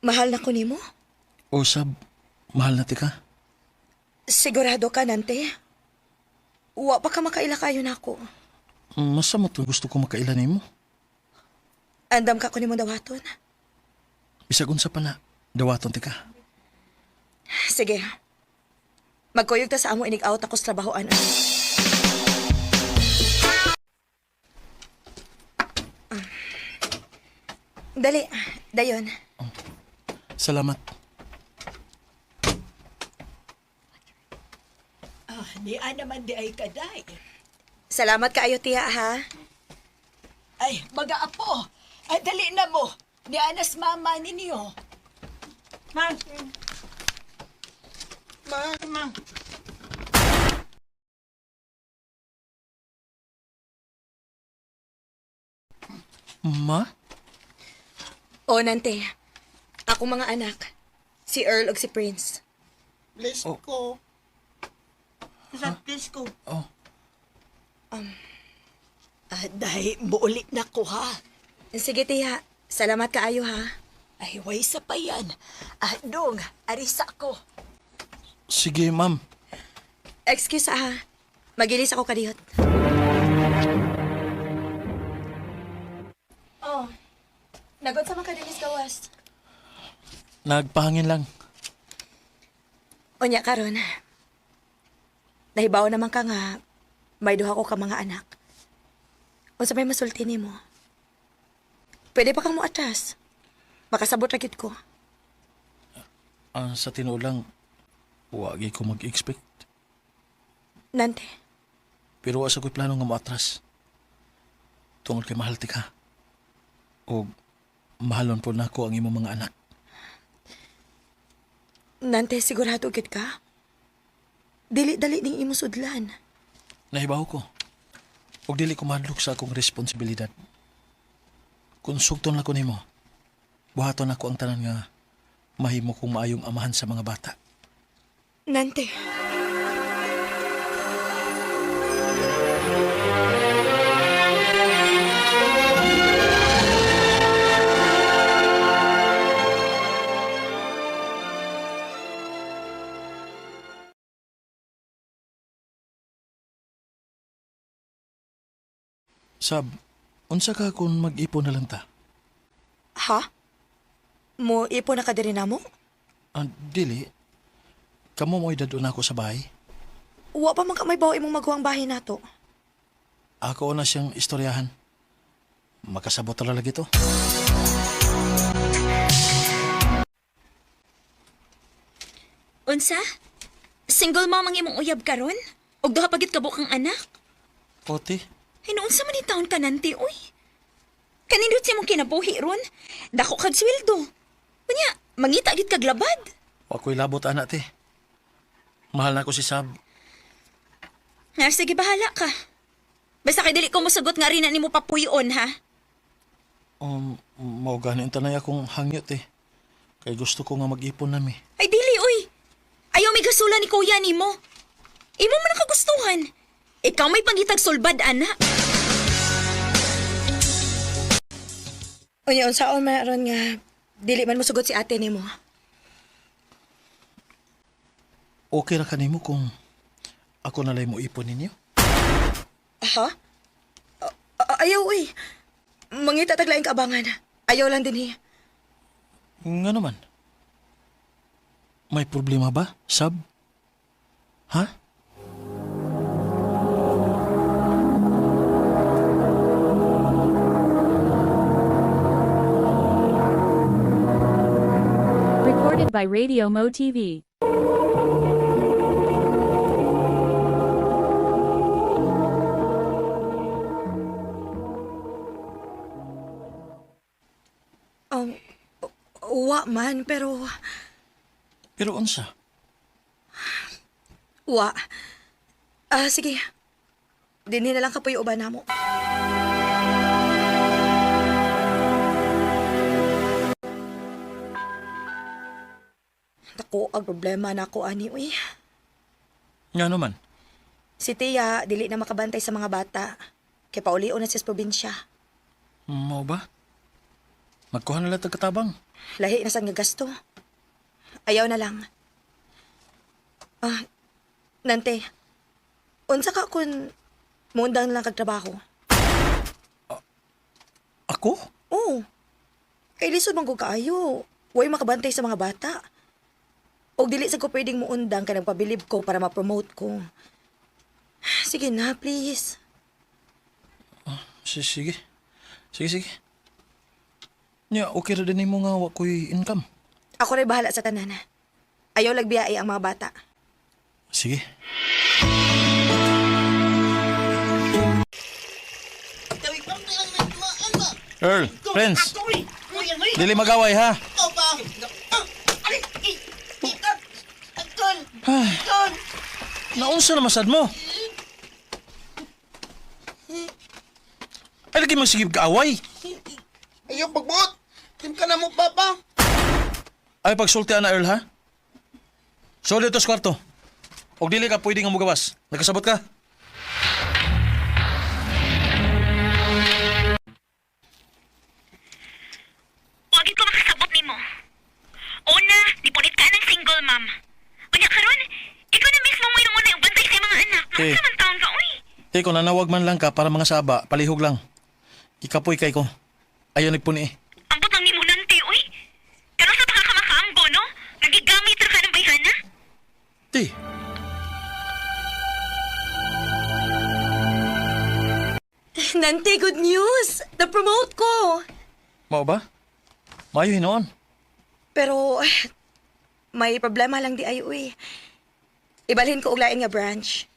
Mahal na ko nimo? O sab, mahal na ti ka. Sigurado ka, Nante? Wa pa ka makaila kayo nako. Masama to gusto ko makaila nimo. Andam ka ko nimo dawaton. Bisag unsa pa na, dawaton ti ka. Sige. Magkuyog ta sa amo inig-out ako sa trabahoan. Ah. Dali, dayon. Salamat. Ah, niya naman di ay kaday. Salamat kaayo tiya ha. Ay, mga apo, ay, dali na mo. Ni anas mama ninyo. Ma? O Nante, ako mga anak, si Earl ug si Prince. Bless ko. Sa bless ko. Oh, Ah, day, muuli na ko ha. Sige tiya, salamat kaayo ha. Ay, way sa pa yan. Ah, dong, arisa ko. sige ma'am. Excuse ha. Magilis ako kadiyot. Oh. Nagot sa mga kadinis gawas. Nagpahangin lang. Unya karon. Nahibaw naman ka nga may duha ko ka mga anak. Unsa may masulti nimo? Pwede pa kang moatras. Makasabot ra gid ko. Ah, sa tinuod lang, wagi ko mag-expect. Nante, Pero wa sa ko'y plano nga moatras. Tungod kay mahal ti ka. O mahalon po nako ang imong mga anak. Nante sigurado gid ka? Dili dali ning imo sudlan. Nahibaw ko. Og dili ko mahadlok sa akong responsibilidad. Kung sugton lang ko nimo, buhaton ako ang tanan nga mahimo kong maayong amahan sa mga bata. Nante. Sab, unsa ka kung mag-ipon na lang ta? Ha? Mo ipo na ka diri namo? Ah, dili. Kamo mo'y dadun ako sa bahay. Wa pa man ka may bawo imong maguwang bahay nato. Ako na siyang istoryahan. Makasabot na lagi to. Unsa? Single mom ang imong uyab karon? Og duha pa gid ka bukang anak? Ote, Ay, noon sa man taon ka nanti, uy. Kanindot sa imong kinabuhi ron. Dako kag sweldo. Unya, mangita gid kag labad. ako'y labot anak te. Mahal na ko si Sab. Nga, sige, bahala ka. Basta kay dili ko mosugot nga rin na nimo papuyon, ha? Mao gani ang tanay akong hangyot eh. Kay gusto ko nga mag-ipon nami. Ay, dili, uy. Ayaw may gasula ni kuya nimo. Imo man ang kagustuhan. Ikaw may pangitag sulbad, ana. Unya unsaon man aron nga dili man mosugot si ate nimo. Okay ra kanimo kung ako nalay mo ipon ninyo? Ha? Ayaw uy. Mangita taglaing kaabangan. Ayaw lang din hi. Nga naman. May problema ba, Sab? Ha? Recorded by Radio Mo TV. Wa man pero Pero unsa? wa. Ah, sige. Dinhi na lang kapoy uban namo. Dako ang problema nako ani uy. Nga naman. Si Tia dili na makabantay sa mga bata. Kay paulion na siya sa probinsya. Mao ba? Magkuha na lang tag katabang. Lahi na sad nga gasto. Ayaw na lang. Ah, Nante, unsa ka kun muundang lang kag trabaho? Ako? Oo. Kay lisod man ko kaayo. Way makabantay sa mga bata. Og dili sa ko pwedeng muundang kay nagpabilib ko para ma-promote ko. Sige na, please. Sige. Sige, sige. Nya, okay ra din nimo nga wa ko'y income. Ako rin bahala sa tanan. Ayaw lagbiyae ang mga bata. Sige. Earl, Prince. Dili magaway ha. Ay, naunsa na masad mo? Ay, lagi magsigib kaaway. Ayaw pagbuot! Tim ka na mo, papa! Ay, pagsulti na Earl ha. So dito sa kwarto. Og dili ka pwede nga mugawas. Nakasabot ka? Wagin ko makasabot nimo. Una, nipunit ka ng single mom. Unya karon, ikaw na mismo mo yung una yung bantay sa mga anak. Eh. Unsa man taon ka, uy? Te, kung nanawag man lang ka para mga saba, palihog lang. Ikapoy kay ko. Ayaw nagpuni eh. Ambot lang nimo nante, uy. Karon sa taka ka makaamgo, no? Nagigamit ra ka ng bayhana. Te, Nante, good news! Na-promote ko! mao ba? Maayo hinoon. Pero, may problema lang di ay uy. Ibalhin ko og lain nga branch.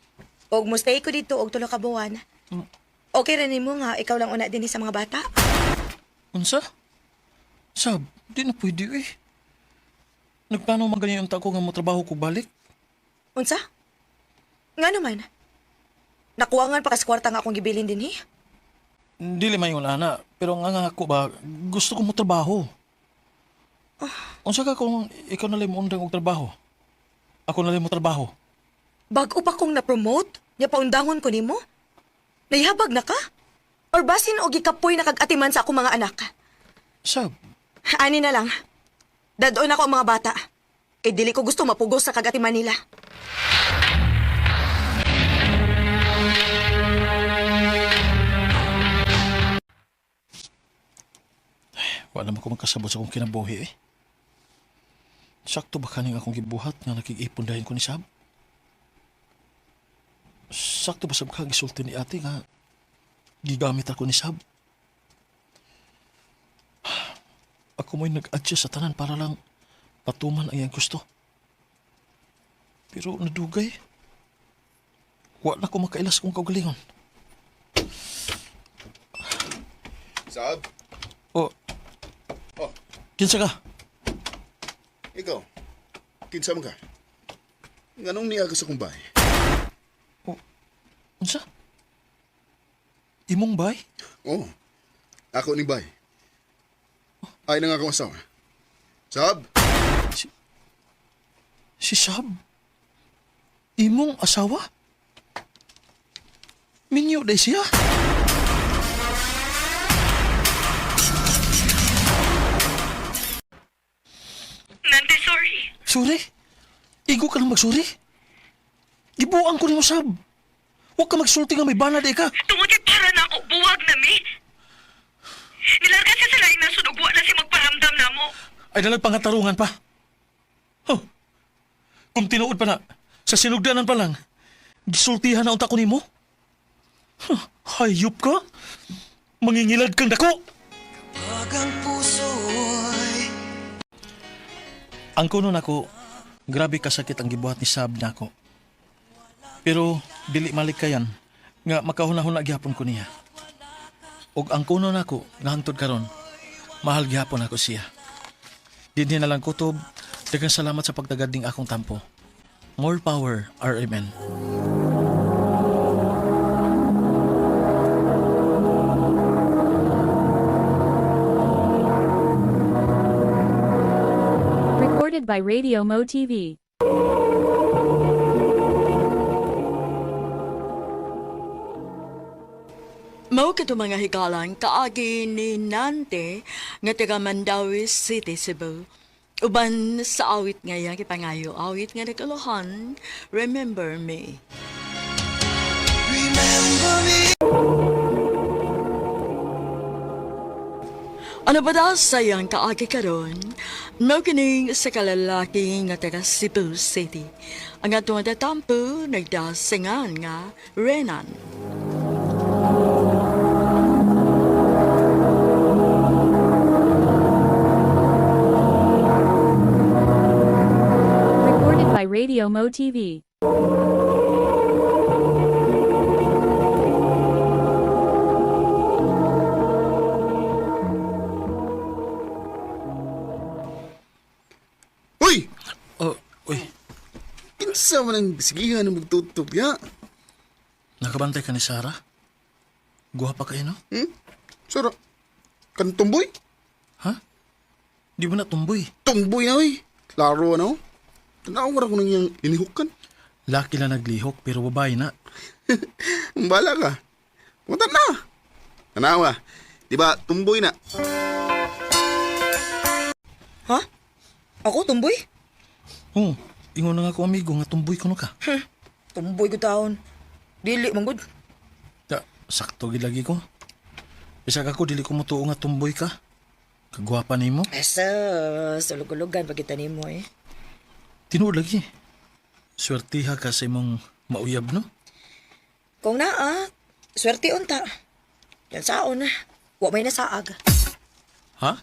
Og mo stay ko dito og tulo ka buwan. Okay ra nimo nga ikaw lang una dinhi sa mga bata. Unsa? Sab, di na pwede eh. Nagplano man ganyan yung ko nga motrabaho ko balik. Unsa? Nga naman. Nakuwangan pa kas kwarta nga akong gibilin dinhi. Dili man yung ana, pero ang nga ako ba, gusto ko motrabaho. Unsa ka kung ikaw na lang mo undang og trabaho? Ako na lang mo trabaho. Bago pa kong na-promote, nya paundangon ko nimo? Nahihabag na ka? Or basin og gikapoy na kag-atiman sa akong mga anak? Sab, Ani na lang. Dadon ako ang mga bata. Kay dili ko gusto mapugos sa kag-atiman nila. wala man ko magkasabot sa akong kinabuhi eh. Sakto ba kaning akong gibuhat nga nakig-ipon dahin ko ni Sab? Sakto ba sab ka gisulti ni ate nga gigamit ako ni Sab? Ako mo'y nag-adjust sa tanan para lang patuman ang iyang gusto. Pero nadugay. Wala ko makailas kung kaugalingon. Sab? O, Oh, kinsa ka? ikaw. Kinsa man ka? Nganong niya ka sa kong bahay? Unsa? Imong bay? Oo. Oh, ako ni bay. Ay na nga akong asawa. Sab? Si Sab? Imong asawa? Minyo day siya? Nante, sorry. Sorry? Igo ka lang magsuri? Gibuang ko nimo Sab. Huwag ka magsulti nga may bana day ka. Tungod kay para na ako, buwag na mi. Nilarga siya sa laing nasod ug wa na siya magparamdam namo. Ay dalag pangatarungan pa. Huh. Kung tinuod pa na, sa sinugdanan pa lang, gisultihan na unta ko nimo. Huh, hayop ka? Mangingilad kang dako! Pag ang puso'y Ang kuno nako, grabe kasakit ang gibuhat ni Sab nako. Pero dili malikayan nga makahuna-huna gihapon ko niya. Og ang kuno nako nga hangtod karon, mahal gihapon ako siya. Dinhi na lang kutob, daghang salamat sa pagtagad ning akong tampo. More power, RMN. Recorded by Radio Mo TV. Mao kato mga higalan kaagi ni Nante nga taga Mandawi City, Cebu. Uban sa awit nga iyang gipangayo, awit nga nagkalohan, Remember Me. Remember me. Ano ba daw sa iyang kaagi karon? Mao kining sa kalalaki nga taga Cebu City. Ang atong tatampo nagdasingan nga Renan. Recorded by Radio Mo TV. Uy! Oh, uy, Kinsa man ang sigihan ng magtutop ya? nakabantay ka ni Sarah? Guwapa kayo, no? Hmm? Sara, kan tumboy? Ha? Di mo na tumboy. Tumboy na uy. Klaro ano? Tanaw ra ko nang iyang inihukan. Laki lang naglihok pero babae na. Bala ka. Punta na. Tanawa. Di ba, tumboy na. Ha? Ako, tumboy? Oo, ingon na nga ko amigo nga tumboy kuno ka. Tumboy ko taon. Dili, manggod. Da, sakto gid lagi ko. Bisag ako dili ko motuo nga tumboy ka. Kagwapa nimo. Asa, sulog-ulugan pag kita nimo eh. Tinuod lagi. Swertiha ka sa imong mauyab no. Kung naa, swerte unta. Yan saon, wa may nasaag. Ha?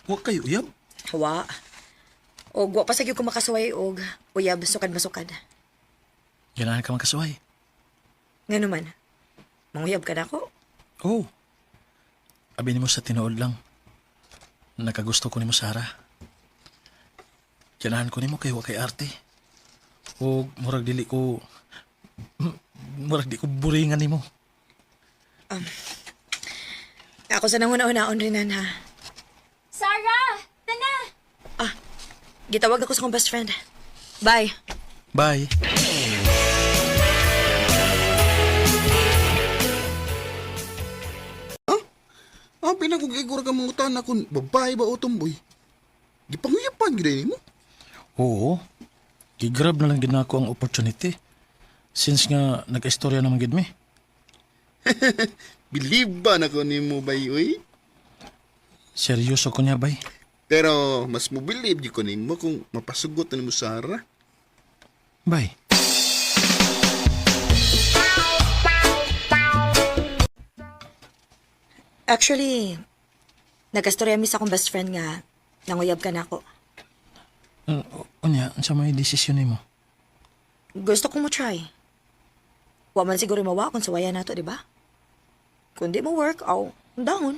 Wa kayo uyab? Wa. Og wa pa sa gyud ko makasuway og uyab sukad masukad. Ganahan ka makasuway. Ngano man? Manguyab ka nako. Oo. Oh. Abi nimo sa tinuod lang. Nakagusto ko nimo Sara. Ganahan ko nimo kay wa kay arte. O murag dili ko murag di ko buringan nimo. Ako sa nanguna-unaon rin ha. Sarah! Tana! Ah, gitawag ako sa akong best friend. Bye. Bye. Ang pinakugigura ka mga na kung babae ba o tumboy. Gipanguyapan gid nimo. Oo. Gigrab na lang gid nako ang opportunity. Since nga nag-istorya naman gid mi. Believe ba na ko nimo bay uy? Seryoso ko niya bay. Pero mas mo believe gyud ko nimo kung mapasugot na nimo Sara. Bay. Actually, nagkastorya mi sa akong best friend nga nanguyab ka nako. Unya, unsa may desisyon nimo? Gusto kong mo try. Wa man siguro mawa kung suwayan nato, di ba? Kung di mo work, aw, dahon.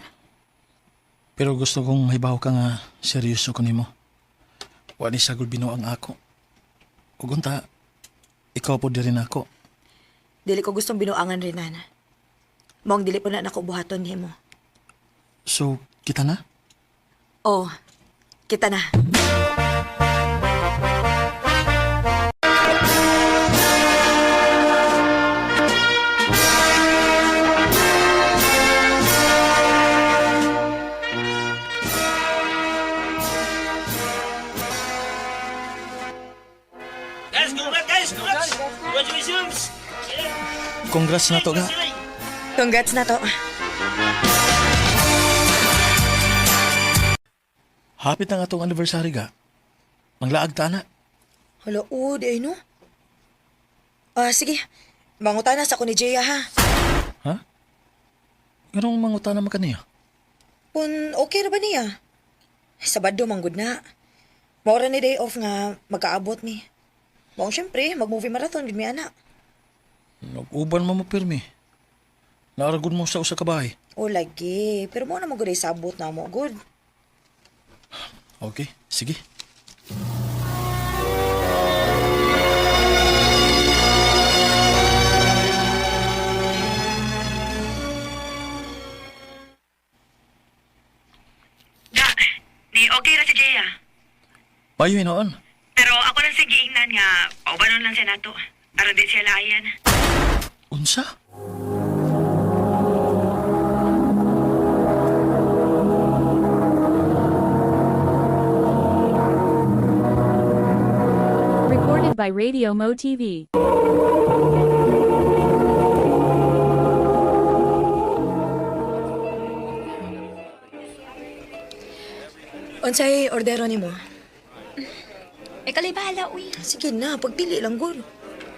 Pero gusto kong mahibaw ka nga seryoso ko nimo. Wa ni sagol binuang ako. Ug unta, ikaw po diri nako. Dili ko gustong binuangan rin, na. Maong dili po na nako buhaton nimo. So, kita na? Oh, kita na. Guys, congrats guys! Congrats! Congratulations! Congrats na to ga. Congrats na to. Hapit na nga tong anniversary ga. Manglaag ta na. Hala, oh, di ay no. Ah, sige. Manguta na sa ko ni Jaya, ha? Ha? Ganong manguta naman kaniya? Kung okay ra ba niya? Sabado, manggod na. Maura ni day off nga magkaabot mi. Maong syempre, mag-movie marathon gid mi ana. Nag-uban mo mo pirmi. Naaragod mo sa usa ka bahay. O lagi, pero mo na magud ay sabot na mo good. Okay, sige. Da, ni okay ra si Jaya. Payo noon. Pero ako lang sige ingnan nga paubanon lang siya nato. Aron di siya laayan. Unsa? by Radio Mo TV. Unsay ordero nimo? Eh, kalay bahala, uy. Sige na, pagpili lang gud.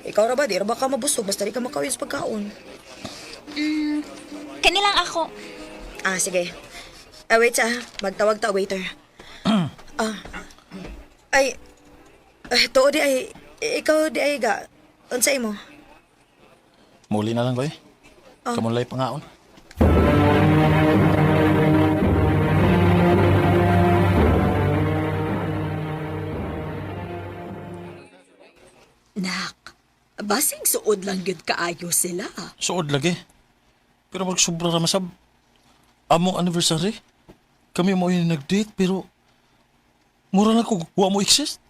Ikaw ra ba, di ra ba ka mabusog basta di ka makawin sa pagkaon. Kanilang ako. Ah, sige. Ah, wait sa, magtawag ta waiter. ah. Ay, ay, tuo di ay, ikaw di ay ga. Unsay mo? Muli na lang ko eh. Kamunlay pangaon. Nak, basing suod lang gyud kaayo sila. Suod lagi. Pero magsobra ra masab. Among anniversary. Kami mo yung nag-date pero mura na ko wa mo exist.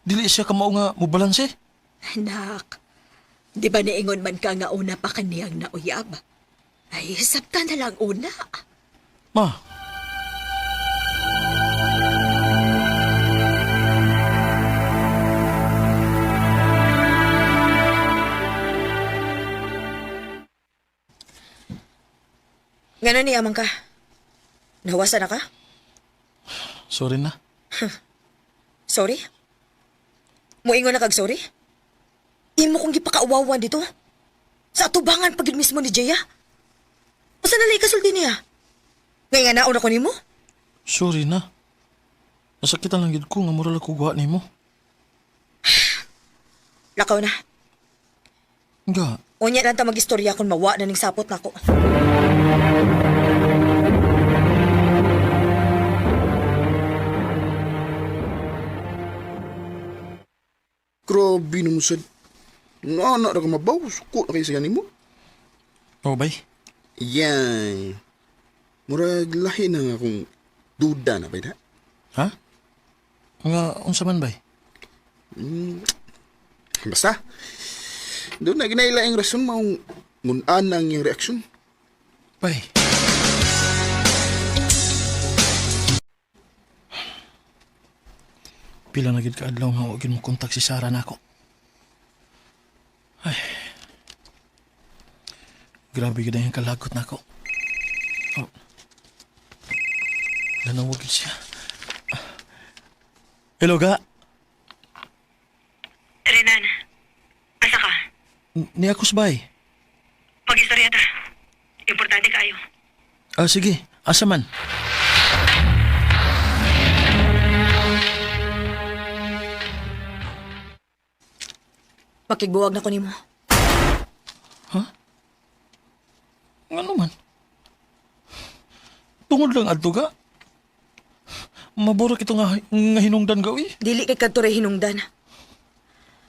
Dili siya kamao nga mo balanse. Nak, di ba niingon man ka nga una pa kaniyang nauyab? Ay, sabta na lang una. Ma. Ngano ni amang ka? Nahuwasan na ka? Sorry na. Sorry? Muingon na kag sorry? Imo kong gipakauwawan dito? Sa atubangan pagid mismo ni Jaya? Usa na lay kasulti niya? Ngay nga nauna ko nimo? Sorry na. Nasakitan lang gid ko nga mura lang ko guha nimo. Lakaw na. Nga, Unya lang ta magistorya kung mawa na ning sapot nako. Grabe naman sad. Nga na ra ka mabaw, suko na kayo sa ganimo. oh bay. Yan. Murag lahi na nga kung duda na ba ita? Ha? Nga unsa man bay? Basta. Doon na ginaila ang rason maong ngunaan ang iyang reaksyon. Bay. Pila na gid ka adlaw nga wa gid mo kontak si Sarah nako. Ay. Grabe gid ang kalagot nako. Oh. Nanawag gid siya. Hello ga. Renan, asa ka? Ni ako bay. Magistorya ta. Importante kayo. Ah, sige. Asa man? Makigbuwag na ko nimo. Ano man? Tungod lang adto ga. Maburak ito nga, nga hinungdan ga, uy. Dili kay kadto ray hinungdan.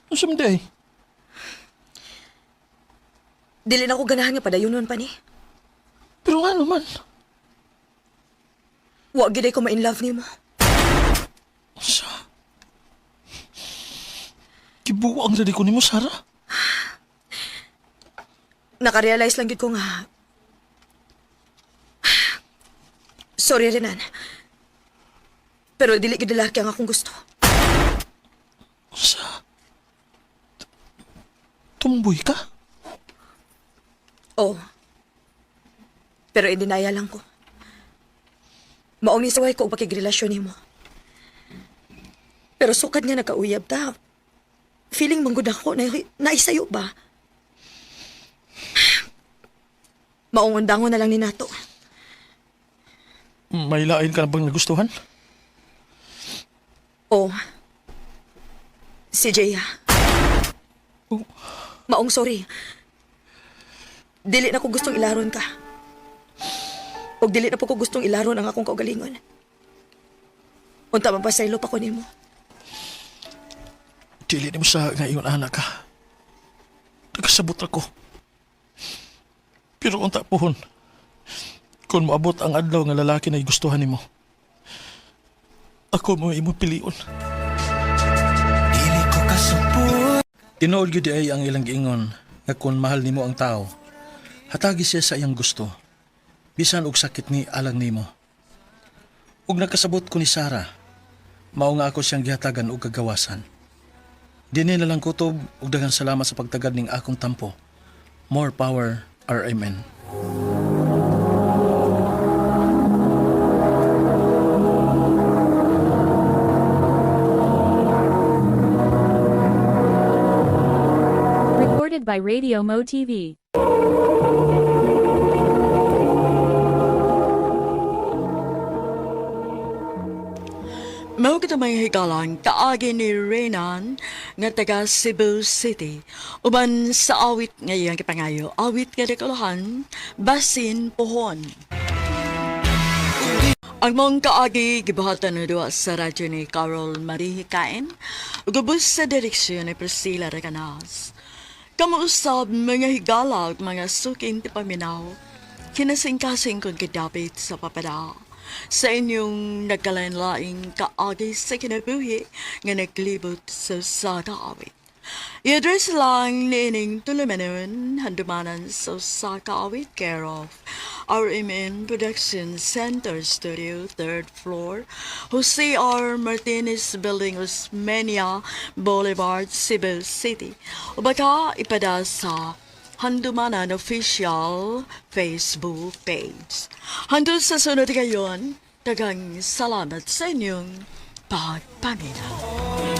Ano sa ay? Dili na ko ganahan nga padayonon pa ni. Pero ano man? Wa gid ay ko ma-in love nimo. Sa... Kibuang sa di ko nimo, Sarah. Nakarealize lang gid ko nga. Sorry Renan. Pero dili gid lalaki ang akong gusto. Sa... Tumboy ka? Oo. Pero i-denial lang ko. Maong nisuway ko og pakigrelasyon nimo. Pero sukad nga nagkauyab ta. Feeling manggod ako na naisayo ba? Maong undangon na lang ni nato. May lain ka na bang nagustuhan? Oo. Si Jaya. Oh. Maong sorry. Dili na ko gustong ilaron ka. Og dili na po ko gustong ilaron ang akong kaugalingon. Unta man pasaylo pa ko nimo. Dili nimo sa ngayon anak ka. Nagkasabot ako. Pero unta pohon. Kung moabot ang adlaw nga lalaki na gustuhan nimo. Ako mo imo pilion. Dili ko kasupot Tinuod gyud ay ang ilang giingon nga kung mahal nimo ang tao, hatagi siya sa iyang gusto. Bisan og sakit ni alang nimo. Ug nakasabot ko ni Sara, mao nga ako siyang gihatagan og kagawasan. Dinhi na lang kutob ug daghang salamat sa pagtagad ning akong tampo. More power, RMN. Recorded by Radio Mo TV. Mao kita may higalang kaagi ni Renan nga taga Cebu City. Uban sa awit nga iyang gipangayo, awit nga dekolahan, basin pohon. Ang mong kaagi gibuhatan na duwa sa radyo ni Carol Marie Hikain, ug ubos sa direksyon ni Priscilla Recanas. Kamuusab mga higala ug mga suking tipaminaw, kinasingkasing kong kidapit sa papada. Sa inyong nagkalain-laing kaagi sa kinabuhi nga naglibot sa usa ka awit. I-address lang niining tulumanon, handumanan sa usa ka awit, care of RMN Production Center Studio, 3rd floor, Jose R. Martinez Building, Osmeña Boulevard, Cebu City. O baka ipada sa Handumanan Official Facebook page. Hangtod sa sunod kayon, daghang salamat sa inyong pagpaminaw.